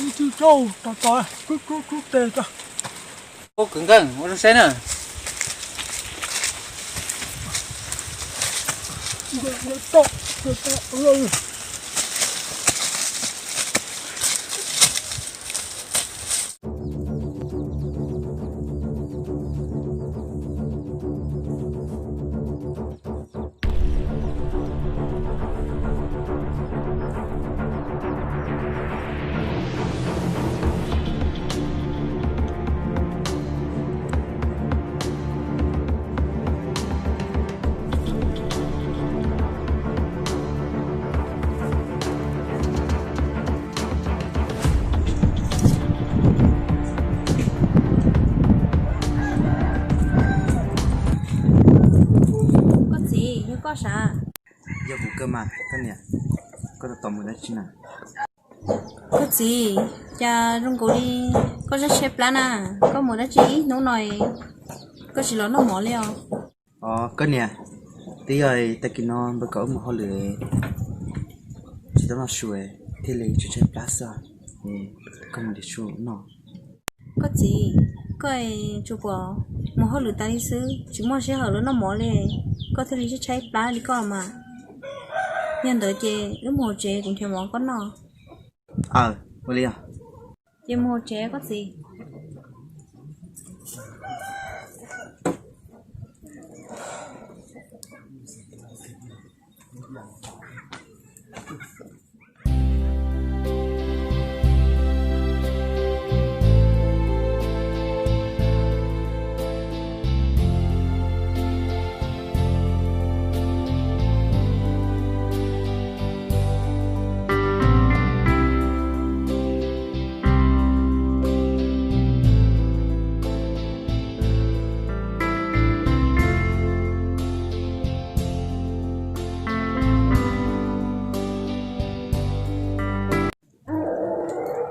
Ib tug rau tom tod, rub rub rub tes tso. Koj kwv nkeeg ua zoo saib na. Koj txiv, yog koj sav? Yog kuv kawg mas koj niam, koj tos mus dab tsi na? Koj txiv, cas zoo nkaus li koj zaj tshaib plab na, koj mus dab tsi ib hnub no koj tsis los noj mov li os? Os koj niam, twb yog tag kis no npawg kom wb mus hauj lwm tsis tau noj su thiaj li tshaib tshaib plab xwb, koj mus dim su noj. Koj txiv, koj tsuas pom mus hauj lwm tas li xwb tsis muaj sij hawm los noj mov li, koj thiaj li tshaib tshaib plab li koj mas. Yog ntawd ces wb mus hauv tsev kuv nrhiav mov koj noj. Aw, ua li os. Ces mus hauv tsev koj txiv.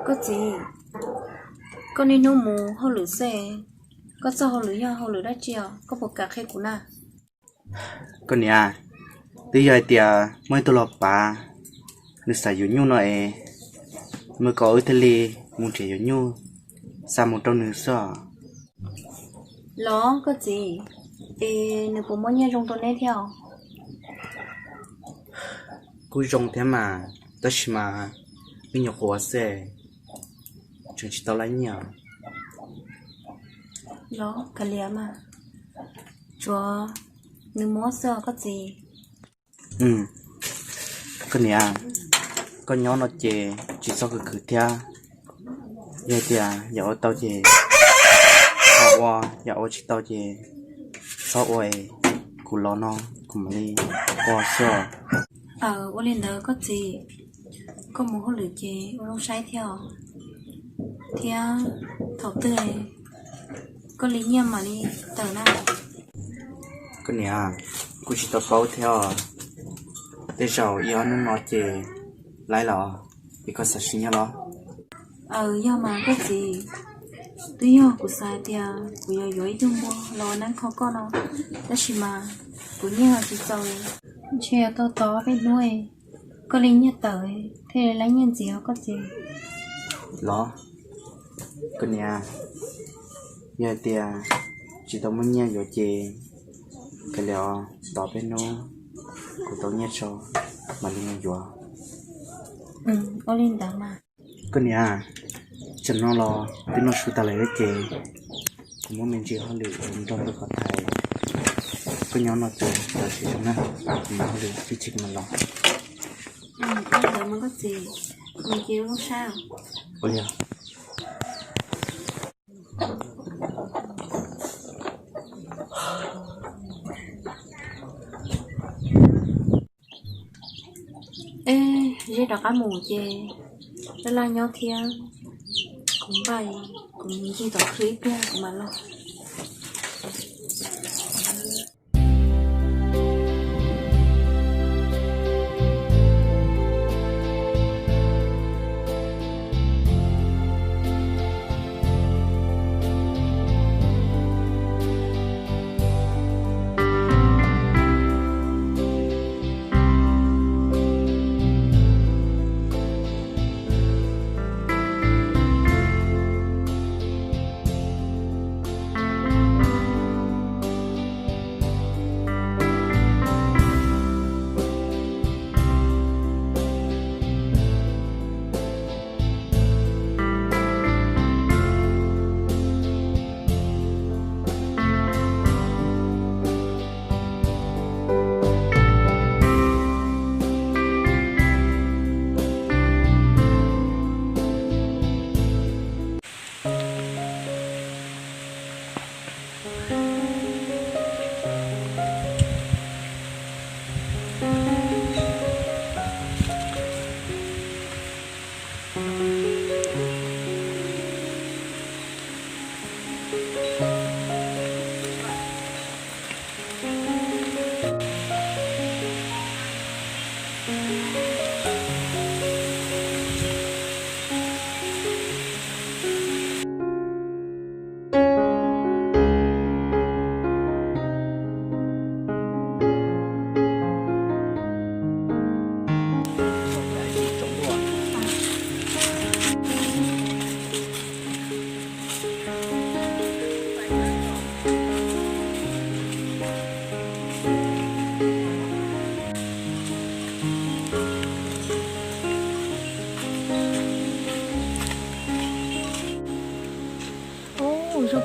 Koj txiv, koj niaj hnub mus hauj lwm xwb, koj txoj hauj lwm yog hauj lwm dab tsi os, koj puas kam qhia kuv na? Koj niam, twb yog hais tias muaj ib tug los pav, nws xav yuav nyuj no es, nws kom wb thiaj li mus nrhiav yuav nyuj xa mus rau nws xwb os. Los koj txiv, es nws puas muab nyiaj zoo rau neb thiab os? Kuj zoo thiab mas, tab sis mas me nyuam qhuav xwb, tseem tsis tau lab nyiaj. Los kav liam mas, tsuav nws muab xwb os koj txiv. Koj niam, koj nyob no ces tsis txhob khwv khwv thiab. Yog tias yam ua tau ces ho ua, yam ua tsis tau ces txhob ua, kuv los no kuv mam li ua xwb os. Aw, ua li ntawd koj txiv, koj mus hauj lwm ces ua zoo saib thiab os, thiab thaum twg koj li nyiaj mam li tawm na. Koj niam, kuv tsis tau paub thiab os, tej zaum ib ob hnub no ces laiv los, es koj xav siv nyiaj los? Aw, yog mas koj txiv, twb yog kuv xav hais tias kuv yuav yuav ib tug npua los ua neeb kho koj no, tab sis mas kuv nyiaj ho tsis txaus, ntshe yuav tau tos peb hnub, koj li nyiaj tawm thiaj li laiv nyiaj ntxiv os koj txiv. Los, koj niam, yog hais tias tsis tau muaj nyiaj yuav ces kav liam os, tos peb hnub kuv tau nyiaj tso mam li mus yuav. Ua li ntawd mas. Koj niam, tsam no los twb noj su tas lawm ces kuv muab me ntsis hauj lwm nrog npawg kom thaiv, koj nyob no ces tos siv zoo na, kuv mus hauj lwm ib chim kuv mam los. Ua li os. Eb, zeb rov qab mus ces laj laj nyob thiab, kuv npaj, kuv ncig tom khw ib pliag kuv mam los.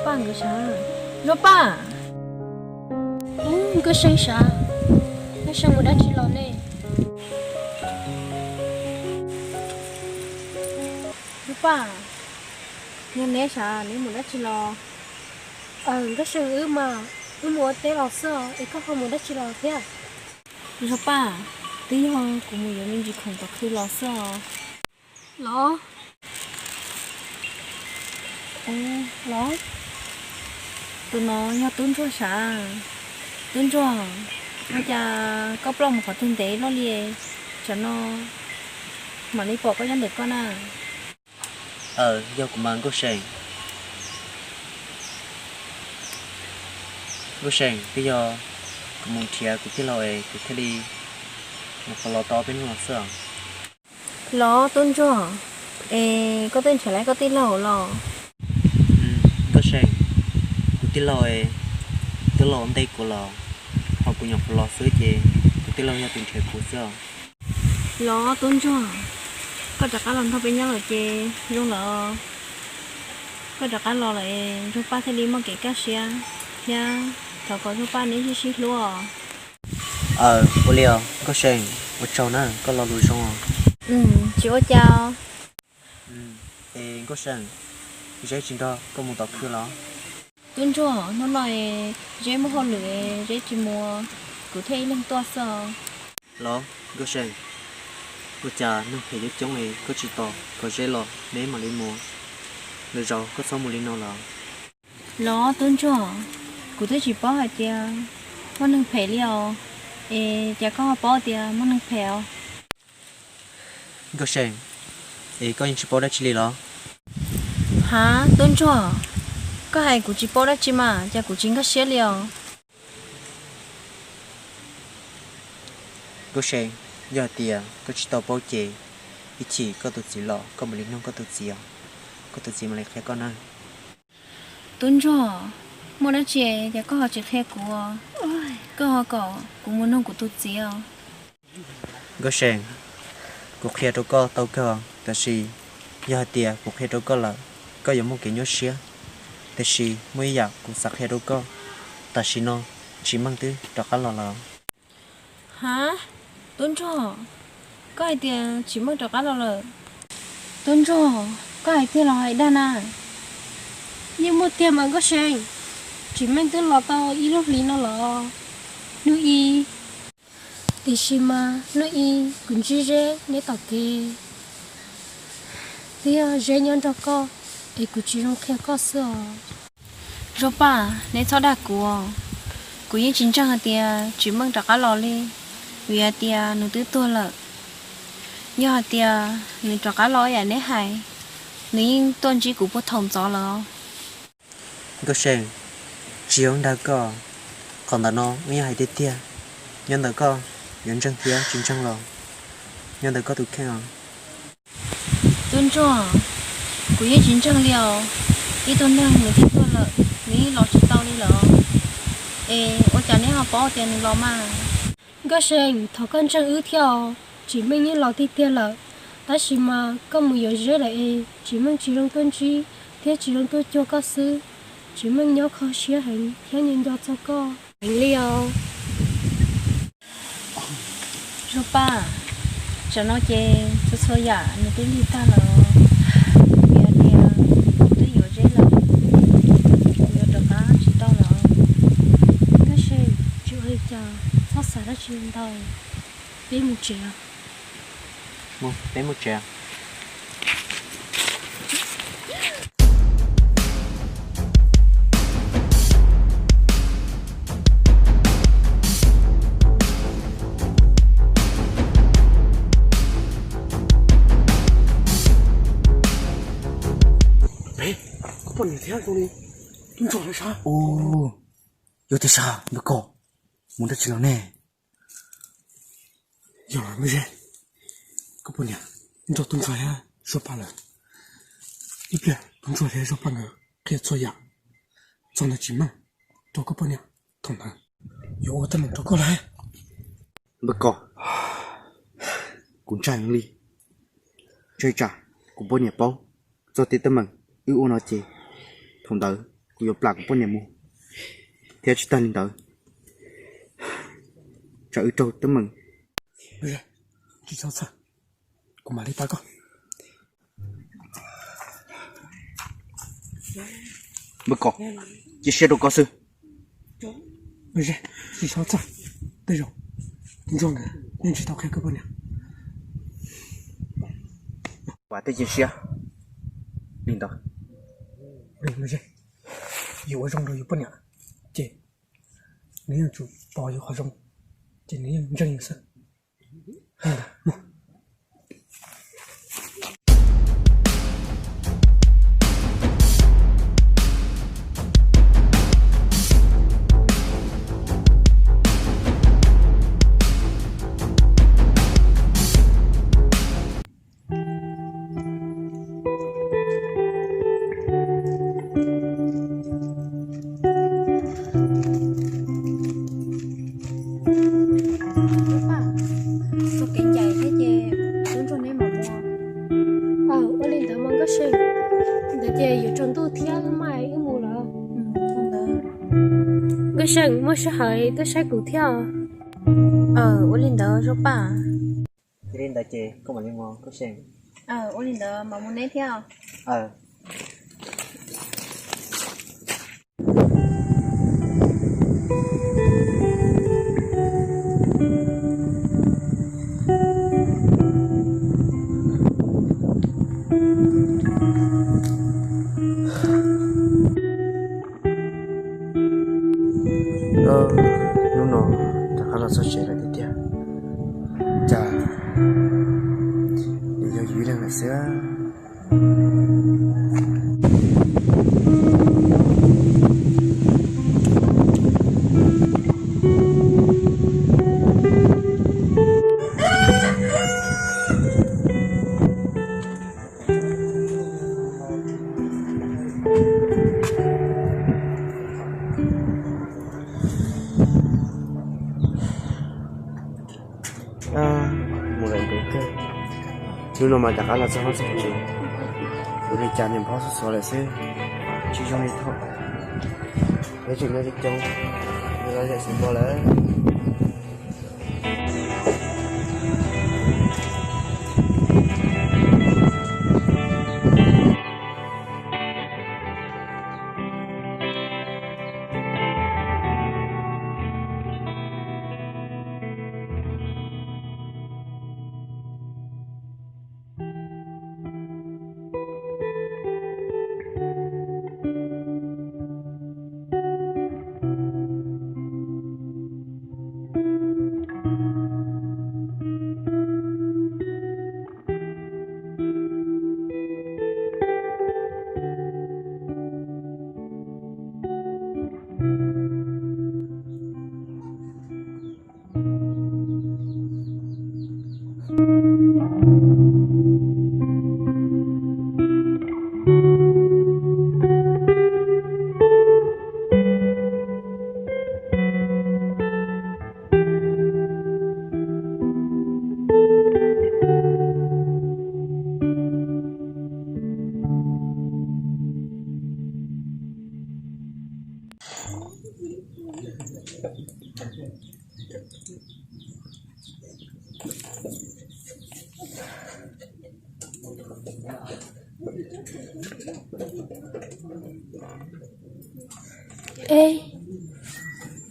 Paj nkawd sav. Zuag Paj. Ub, Nkauj See sav, Nkauj See mus dab tsi los ne? Zuag Paj, yog neb sav neb mus dab tsi los? Nkauj See, wb mas wb mus ua teb los xwb os, es koj ho mus dab tsi los thiab? Zuag Paj, twb yog kuv mus yuav me ntsis khoom tom khw los xwb os. Los, los, tus no yog Tub Ntsuag sav. Tub Ntsuag, ua cas koj ploj mus qhov twg ntev luaj li, tsam no mam li pom koj nyob ntawm koj na. Aws, yog kuv mas Nkauj See. Nkauj See, twb yog kuv mus nrhiav kuv tij laug es kuv thiaj li mus qhov los tau ob peb hnub no xwb os. Los Tub Ntsuag, es koj twb nrhiav tau koj tij laug los? Nkauj See, kuv tij laug es twb los ua ntej kuv los, ho kuv nyuam qhuav los xwb ces kuv tij laug yog tus nrhiav kuv xwb os. Los Tub Ntsuag, koj rov qab los nrog peb nyob lawm ces zoo lawm. Koj rov qab los lawm es Zuag Paj thiaj li muaj kev kaj siab thiab thov kom Zuag Paj neb sib sib hlub os. Aws, ua li os Nkauj See, ua tsaug na koj lo lus zoo os. Tsis ua cas. Es Nkauj See, Zeb tsis nrog koj mus tom khw los? Tub Ntsuag, hnub no Zeb muaj hauj lwm, Zeb tsis mus, kuv thiaj ib leeg tuaj xwb os. Los Nkauj See, ua cas neeg phem coob coob es koj tsis tos kom Zeb los neb mam li mus? Lwm zaus koj txhob mus li no los. Los Tub Ntsuag, kuv twb tsis paub hais tias muaj neeg phem li os, es cas koj ho paub tias muaj neeg phem os? Nkauj See, es koj yeej tsis paub dab tsi li los? Hav, Tub Ntsuag, koj hais kuv tsis paub dab tsi mas cas kuv tsis nkag siab li os. Nkauj See, yog hais tias koj tsis tau paub ces ib chim koj tus txiv los koj mam li nug koj tus txiv os, koj tus txiv mam li qhia koj na. Tub Ntsuag, muaj dab tsi ces koj ho tsis qhia kuv, koj ho kom kuv mus nug kuv tus txiv os. Nkauj See, kuv qhia rau koj tau kawg, tab sis yog hais tias kuv qhia rau koj lawm, koj yuav muaj kev nyuaj siab, tiam sis muaj ib yam kuv xav qhia rau koj. Tam sim no Tsim Meej twb rov qab los lawm. Hav, Tub Ntsuag, koj hais tias Tsim Meej rov qab los lawm? Tub Ntsuag, koj hais tiag los hais dag na? Yeej muaj tiag mas Nkauj See, Tsim Meej twb los tau ib lub hlis no los, hnub ib. Tiam sis mas hnub ib kuv ntsib Zeb nyob tom kev, twb yog Zeb nyob nrog koj es kuv tsis zoo qhia koj xwb os. Zuag Paj, neb txhob dag kuv, kuv yeej tsis ntseeg hais tias Tsim Meej rov qab los li, vim hais tias nws twb tuag lawm. Yog hais tias nws rov qab los yam neb hais, nws yeej tuaj ntsib kuv puag thaum ntxov lawm. Nkauj See, tsis yog dag koj, qhov ntawd no wb yeej hais tiag tiag. Nyob ntawm koj yuav ntseeg thiab tsis ntseeg los nyob ntawm koj tus kheej os. Tub Ntsuag, kuv yeej tsis ntseeg li os. Ib tug neeg nws twb tuag lawm, nws yeej los tsis tau li lawm, es ua cas neb ho paub tias nws los mas? Nkauj See, thov koj ntseeg wb thiab os, Tsim Meej yeej los tiag tiag lawm, tab sis mas koj mus yuav Zeb lawm es Tsim Meej tsis zoo tuaj ntsib thiab tsis zoo tuaj cuag koj xwb. Tsim Meej nyob kho siab heev thiab nco nco txog koj heev li os. Zuag Paj, tsam no ces txhua txhua yam nws twb lig tag lawm, vim hais tias kuv twb yuav Zeb lawm, kuv yuav rov qab tsis tau lawm. Nkauj See, tsis ua li cas, txhob xav dab tsi ntau, peb mus tsev. Peb mus tsev. Peb, koj poj niam thiab zoo li Tub Ntsuag lawv sav. Ub, yog tias sav ntawd koj mus dab tsi los ne? Yog los Nkauj See, koj poj niam nrog Tub Ntsuag thiab Zuag Paj lawm. Ib pliag Tub Ntsuag thiab Zuag Paj nkawd qhia txhua yam txog ntawm Tsim Meej rau koj poj niam thaum ntawd, yuav ua teeb meem rau koj lawm. Npawg Kos, kuv ntshai heev li. Ntshai tsam kuv poj niam paub txog tej teeb meem wb ua no ces thaum ntawd kuv yuav plam kuv poj niam mus, thiab tsis tag li ntawd, tsam wb raug teeb meem. Tsis txhob txhawj, kuv mam li pab koj. Npawg Kos, cia siab rau koj xwb. Tsis txhob txhawj, tej zaum Ntsuag nkawd yeej tsis tau qhia koj poj niam. Vam thiab cia siab li ntawd. Yus ua zoo rau yus poj niam ces nws yeej tsum pom yus qhov zoo, ces nws yeej ntseeg yus xwb. Txoj kev ncaim thiab ces tub ntsuag neb mam mus. Aw, ua li ntawd mas Nkauj Seej, ntawd ces yuav tsaus ntuj thiab, wb mam wb mus lawm. Nkauj Seej, muaj sij hawm tuaj saib kuv thiab. Aw, ua li ntawd Zuag Paj. Yog li ntawd ces koj mam li mus Nkauj Seej. Aw, ua li ntawd mam mus neb thiab. Hnub no rov qab los txog tsev lawm tiag tiag. Cas nws yog yus ib leeg lawm xwb. Mus lawm ntev kawg, hnub no mas rov qab los txog hauv tsev, ua li cas niam phob xuav xuav lawm xwb, tsis zoo li thaum peb tseem nyob coob coob, los zem xeem npo lawm. Eb,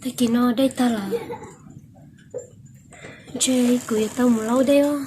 tag kis no dej tag lawm, ntshe kuv yuav tau mus laub dej os.